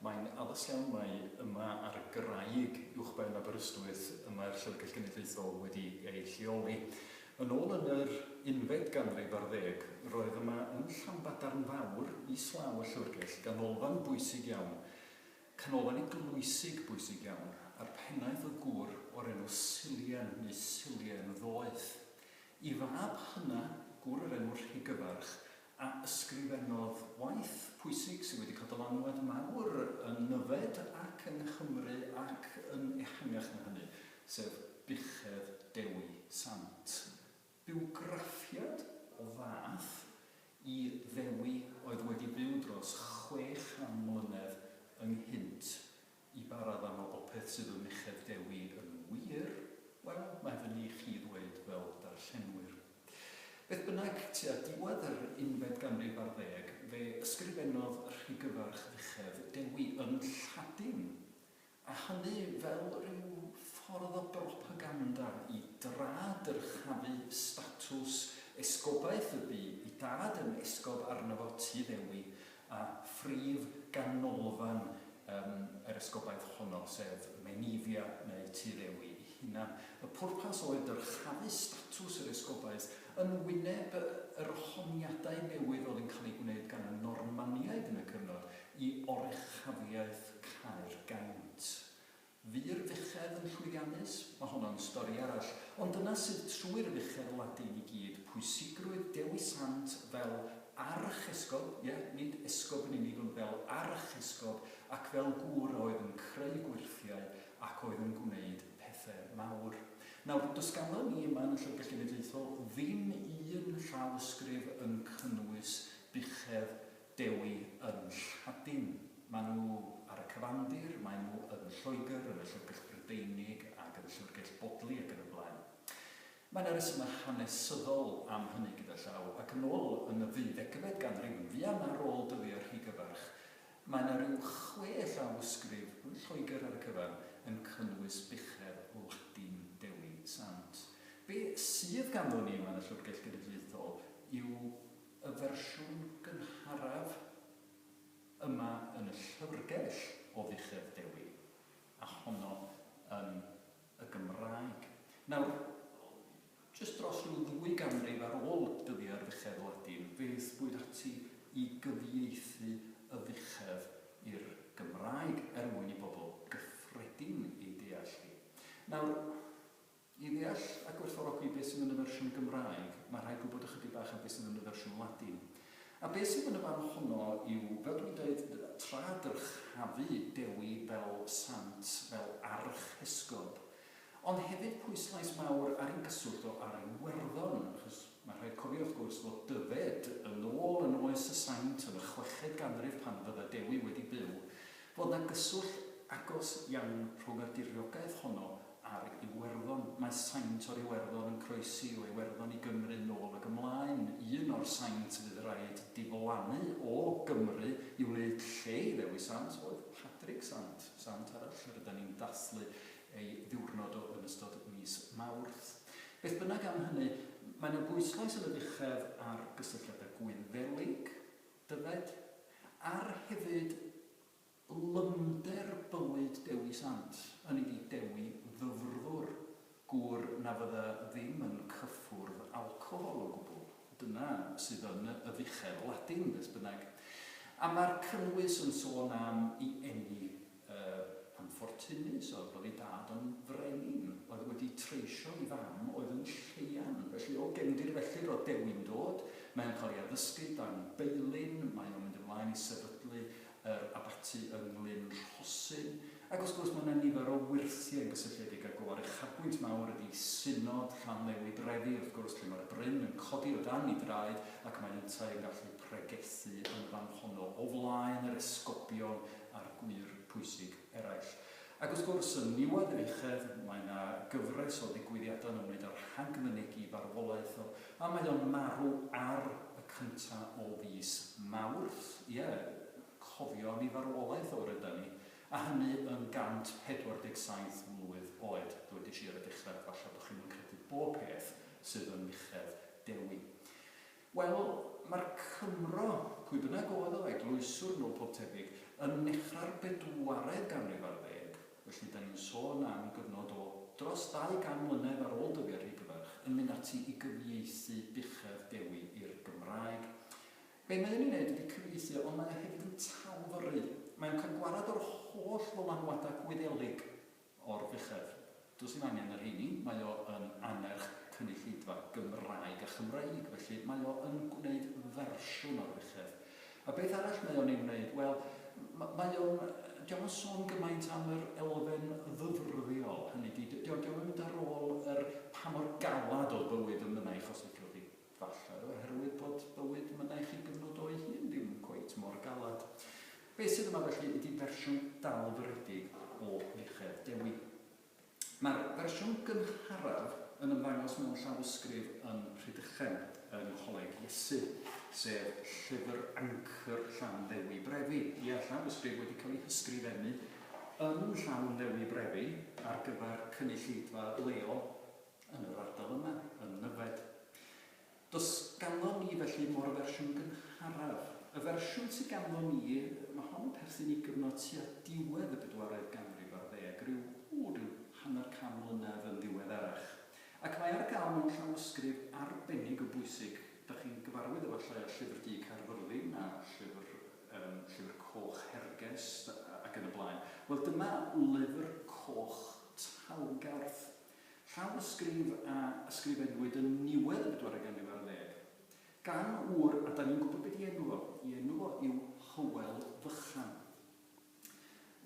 Mae'n addas iawn mai yma ar y graig uwchben Aberystwyth y mae'r Llyfrgell Genedlaethol wedi ei lleoli. Yn ôl yn yr unfed ganrif ar ddeg, roedd yma yn Llanbadarn Fawr, islaw y Llyfrgell, ganolfan bwysig iawn, canolfan eglwysig bwysig iawn, a'r pennaeth oedd gŵr o'r enw Sulien neu Sulien Ddoeth. Y fab hyna, gŵr o'r enw Rhigyfarch, a ysgrifennodd waith pwysig sydd wedi cael dylanwad mawr yn Nyfed ac yng Nghymru ac yn ehangach na hynny, sef Buchedd Dewi Sant. Bywgraffiad o fath i Ddewi oedd wedi byw dros 600 mlynedd ynghynt I ba raddau mae popeth sydd ym Muchedd Dewi yn wir? Wel, mae fyny i chi ddweud fel darllenwyr. Beth bynnag, tua diwedd yr unfed ganrif ar ddeg, fe ysgrifennodd Rhygyfarch Fuchedd Dewi yn Lladin, a hynny fel rhyw ffordd o bropaganda i dra-dyrchafu statws esgobaeth y bu i dad yn esgob arno fo Tŷ Ddewi a phrif ganolfan yr esgobaeth honno, sef Menivia neu Tŷ Ddewi ei hunan. Y pwrpas oedd dyrchafu statws yr esgobaeth yn wyneb yr honiadau newydd oedd yn cael eu gwneud gan y Normaniaid yn y cyfnod i oruchafiaeth Caergaint. Fu'r fuchedd yn llwyddiannus? Mae honno'n stori arall. Ond dyna sydd trwy'r fuchedd Ladin i gyd, pwysigrwydd Dewi Sant fel archesgob, ie, nid esgob yn unig ond fel archesgob ac fel gŵr a oedd yn creu gwyrthiau ac oedd yn gwneud pethe mawr. Nawr, does ganddo ni yma yn y Llyfrgell Genedlaethol ddim un llawysgrif yn cynnwys buchedd Dewi yn Lladin. Maen nhw ar y cyfandir, maen nhw yn Lloegr, yn y Llyfrgell Brydeinig ac yn y Llyfrgell Bodley ac yn y blaen. Mae 'na resymau hanesyddol am hynny gyda llaw, ac yn ôl yn y ddeuddegfed ganrif, yn fuan ar ôl dyddiau Rhygyfarch, mae 'na ryw chwe llawysgrif yn Lloegr ar y cyfan yn cynnwys buchedd Ladin Dewi Sant. Be sydd ganddo ni yma yn y Llyfrgell Genedlaethol yw y fersiwn gynharaf yma yn y llyfrgell o Fuchedd Dewi, a honno yn y Gymraeg. Nawr, jyst dros ryw ddwy ganrif ar ôl dyddiau'r Fuchedd Ladin, fe aethpwyd ati i gyfieithu y Fuchedd i'r Gymraeg er mwyn i bobl gyffredin ei deall hi. Nawr, I ddeall a gwerthfawrogi beth sydd yn y fersiwn Gymraeg, mae rhaid gwybod ychydig bach am beth sydd yn y fersiwn Ladin. A beth sydd yn y fan honno yw, fel dwi'n dweud, tra dyrchafu Dewi fel sant, fel archesgob, ond hefyd pwyslais mawr ar ei gyswllt o â'r Iwerddon, achos mae rhaid cofio wrth gwrs fod Dyfed, yn ôl yn oes y saint, yn y chweched ganrif pan fydda Dewi wedi byw, fod 'na gyswllt agos iawn rhwng y diriogaeth honno ar Iwerddon. Mae saint o'r Iwerddon yn croesi o Iwerddon i Gymru nôl ag ymlaen. Un o'r saint fydd raid diflannu o Gymru i wneud lle i Ddewi Sant oedd Padrig Sant, sant arall yr ydan ni'n dathlu ei ddiwrnod o yn ystod mis Mawrth. Beth bynnag am hynny, mae 'na bwyslais yn y fuchedd ar gysylltiadau Gwyddelig, Dyfed, a'r hefyd Lymder bywyd Dewi Sant, hynny 'di Dewi ddyfrddwr, gŵr na fydda ddim yn cyffwrdd alcohol o gwbl. Dyna sydd yn y fuchedd Ladin, beth bynnag. A mae'r cynnwys yn sôn am i eni anffortunus oedd, roedd ei dad yn frenin, oedd wedi treisio ei fam oedd yn lleian. Felly o gefndir felly roedd Dewi'n dod, mae o'n cael ei addysgu dan Beilin, mae o'n mynd ymlaen i sefydlu yr abaty yng Nglyn Rhosyn, ac wrth gwrs mae yna nifer o wyrthiau yn gysylltiedig ag o, a'r uchafbwynt mawr ydi Synod Llandewi Brefi wrth gwrs lle mae'r bryn yn codi o dan ei draed ac mae yntau yn gallu pregethu yn y fan honno o flaen yr esgobion a'r gwŷr pwysig eraill. Ac wrth gwrs yn niwedd yr uchedd mae yna gyfres o ddigwyddiadau yn ymwneud â rhagfynegi farwolaeth o, a mae o'n marw ar y cynta o fis Mawrth, ie, cofio am ei farwolaeth o rydan ni, a hynny yn 147 mlwydd oed. Ddwedes i ar y dechrau, falle bod chi'm yn credu bob peth sydd yn Muchedd Dewi. Wel, mae'r Cymro, pwy bynnag oedd o, eglwyswr yn ôl pob tebyg, Yn nechrau'r bedwaredd ganrif ar ddeg, felly 'da ni'n sôn am gyfnod o dros 200 mlynedd ar ôl dyddiau Rhygyfarch, yn mynd ati i gyfieithu Buchedd Dewi i'r Gymraeg. Be mae o'n ei wneud ydi cyfieithu ond mae o hefyd yn talfyrru. Mae o'n cael gwared o'r holl ddylanwadau Gwyddelig o'r fuchedd. Does dim angen y rheini, mae o yn annerch cynulleidfa Gymraeg a Chymreig, felly mae o yn gwneud fersiwn o'r fuchedd. A beth arall mae o'n ei wneud? Wel, mae o'n... Dio'm yn sôn gymaint am yr elfen ddyfrddiol, hynny ydi, dio'm yn mynd ar ôl yr pa mor galad oedd bywyd ym Mynaich, os liciwch chi. Falle oherwydd bod bywyd mynaich ei gyfnod o'i hun ddim cweit mor galad. Be sydd yma felly ydi fersiwn dalfyredig o Fuchedd Dewi. Mae'r fersiwn gynharaf yn ymddangos mewn llawysgrif yn Rhydychen, yng Ngholeg Iesu, sef Llyfr Ancr Llan Ddewi Brefi. Ia, llawysgrif wedi cael ei hysgrifennu yn Llan Ddewi Brefi ar gyfer cynulleidfa leol yn yr ardal yma, yn Nyfed. Does ganddon ni felly mo'r fersiwn gynharaf. Y fersiwn sydd ganddon ni, mae hon yn perthyn i gyfnod tua diwedd y bedwaredd ganrif ar ddeg, rhyw, o, rhyw hanner can mlynedd yn ddiweddarach. Ac mae ar gael mewn llawysgrif arbennig o bwysig. Dach chi'n gyfarwydd efallai â Llyfr Du Caerfyrddin a llyfr, yym, Llyfr Coch Hergest ac yn y blaen. Wel, dyma Lyfr Coch Talgarth. Llawysgrif a ysgrifennwyd yn niwedd y bedwaredd ganrif ar ddeg, gan ŵr, a 'dan ni'n gwybod be' 'di enw fo, 'i enw fo yw Hywel Fychan.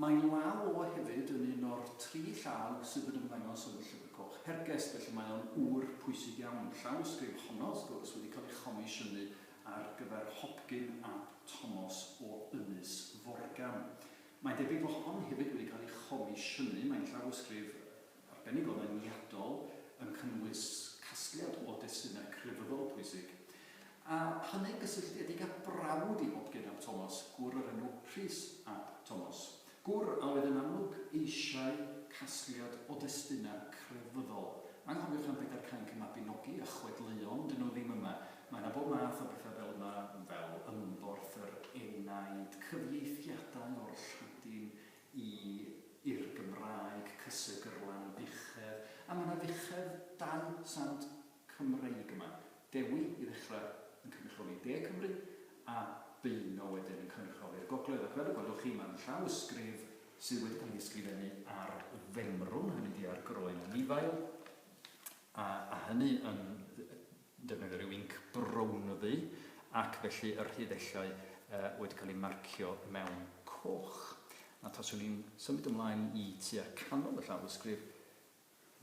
Mae law o hefyd yn un o'r tri llaw sydd yn ymddangos yn y Llyfr Coch Hergest, felly mae o'n ŵr pwysig iawn. Llawysgrif honno, wrth gwrs, wedi cael ei chomisiynu ar gyfer Hopcyn ap Tomos o Ynys Forgan. Mae'n debyg fo hon hefyd wedi cael ei chomisiynu, mae'n llawysgrif arbennig o ddeniadol, yn cynnwys casgliad o destunau crefyddol pwysig, a hynny'n gysylltiedig â brawd i Hopcyn ap Tomos, gŵr o'r enw Rhys ap Tomos, gŵr a oedd yn amlwg eisiau casgliad o destunau crefyddol. Anghofiwch am Bedair Cainc y Mabinogi a chwedleuon, 'dyn nhw ddim yma. Mae 'na bob math o bethau fel yma, fel ymborth yr enaid, cyfieithiadau o'r Lladin i i'r Gymraeg, cysegr lan fuchedd, a mae 'na fuchedd dau sant Cymreig yma, Dewi i ddechrau yn cynrychioli De Cymru, a Beuno wedyn yn cynrychioli'r Gogledd, ac fel y gwelwch chi mae'n llawysgrif sydd wedi cael ei ysgrifennu ar femrwn, hynny ydi ar groen anifail, a a hynny yn defnyddio rhyw inc brownddu ac felly y rhuddellau wedi cael eu marcio mewn coch. A taswn i'n symud ymlaen i tua canol y llawysgrif,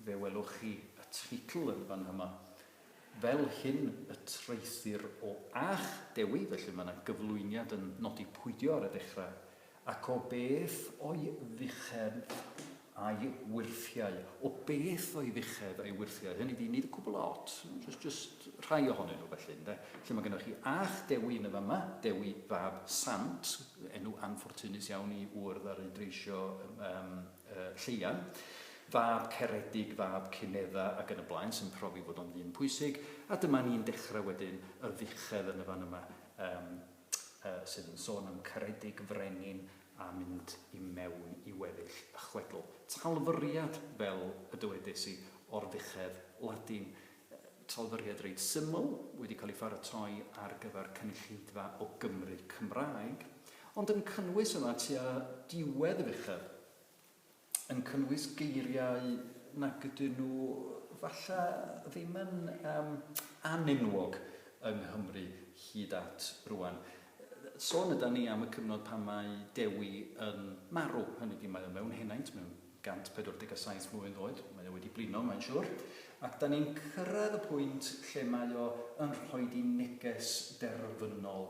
fe welwch chi y teitl yn fan yma. Fel hyn y traethir o Ach Dewi, felly mae yna gyflwyniad yn nodi pwydio ar y dechrau, Ac o beth o'i fuchedd a'i wyrthiau? O beth o'i fuchedd a'i wyrthiau? Hynny ydi, nid y cwbl lot, jyst, jyst rhai ohonyn nhw felly, ynde? Lle mae gennych chi Ach Dewi yn y fama, Dewi fab Sant, enw anffortunus iawn i ŵr ddaru dreisio um, uh, lleian, fab Ceredig, fab Cunedda ac yn y blaen, sy'n profi fod o'n ddyn pwysig, a dyma ni'n dechrau wedyn y fuchedd yn y fan yma. Um, sydd yn sôn am caredig frenin a mynd i mewn i weddill y chwedl. Talfyriad, fel y dywedes i, o'r fuchedd Ladin. Talfyriad reit syml, wedi cael ei pharatoi ar gyfer cynulleidfa o Gymry Cymraeg, ond yn cynnwys yma tua diwedd y fuchedd, yn cynnwys geiriau nag ydyn nhw falle ddim yn um, anenwog yng Nghymru hyd at rwan. Sôn yda ni am y cyfnod pan mae Dewi yn marw, hynny ydi mae o mewn henaint, mewn 147 mlwydd oed, mae o wedi blino mae'n siwr, ac da ni'n cyrraedd y pwynt lle mae o yn rhoi di neges derfynol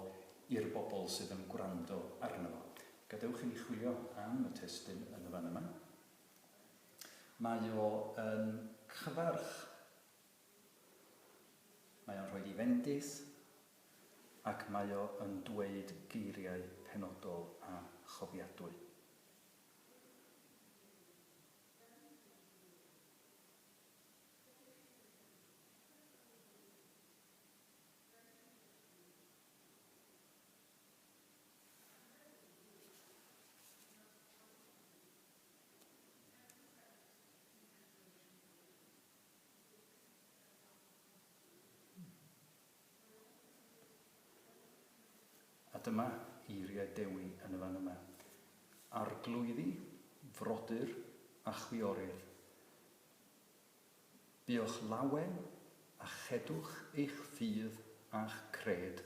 i'r bobl sydd yn gwrando arno fo. Gadewch i ni chwilio am y testun yn y fan yma. Mae o yn cyfarch. Mae o'n rhoi i fendith ac mae o yn dweud geiriau penodol a chofiadwy. Dyma eiriau Dewi yn y fan yma. Arglwyddi, frodyr a chwiorydd. Buoch lawen a chedwch eich ffydd a'ch cred,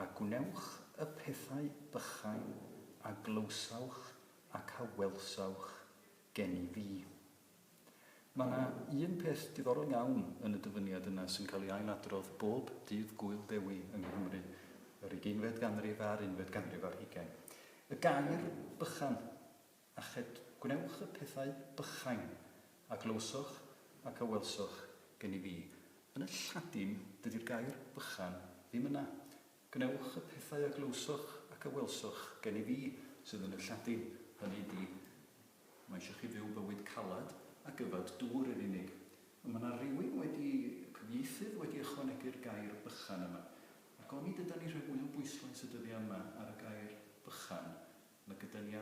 a gwnewch y pethau bychain a glywsawch ac a welsawch gen i fi. Mae 'na un peth diddorol iawn yn y dyfyniad yna sy'n cael ei ailadrodd bob dydd Gŵyl Dewi yng Nghymru, yr ugeinfed ganrif a'r unfed ganrif ar hugain. Y gair bychan. A ched gwnewch y pethau bychain a glywsoch ac a welsoch gen i fi. Yn y Lladin, dydi'r gair bychan ddim yna. Gwnewch y pethau a glywsoch ac a welsoch gen i fi sydd yn y Lladin, hynny ydi, mae eisiau chi fyw bywyd caled ac yfed dŵr yn unig. Ond mae 'na rywun wedi, cyfieithydd wedi ychwanegu'r gair bychan yma. Ac onid ydan ni rhoi mwy o bwyslais y dyddiau yma ar y gair bychan nag ydan ni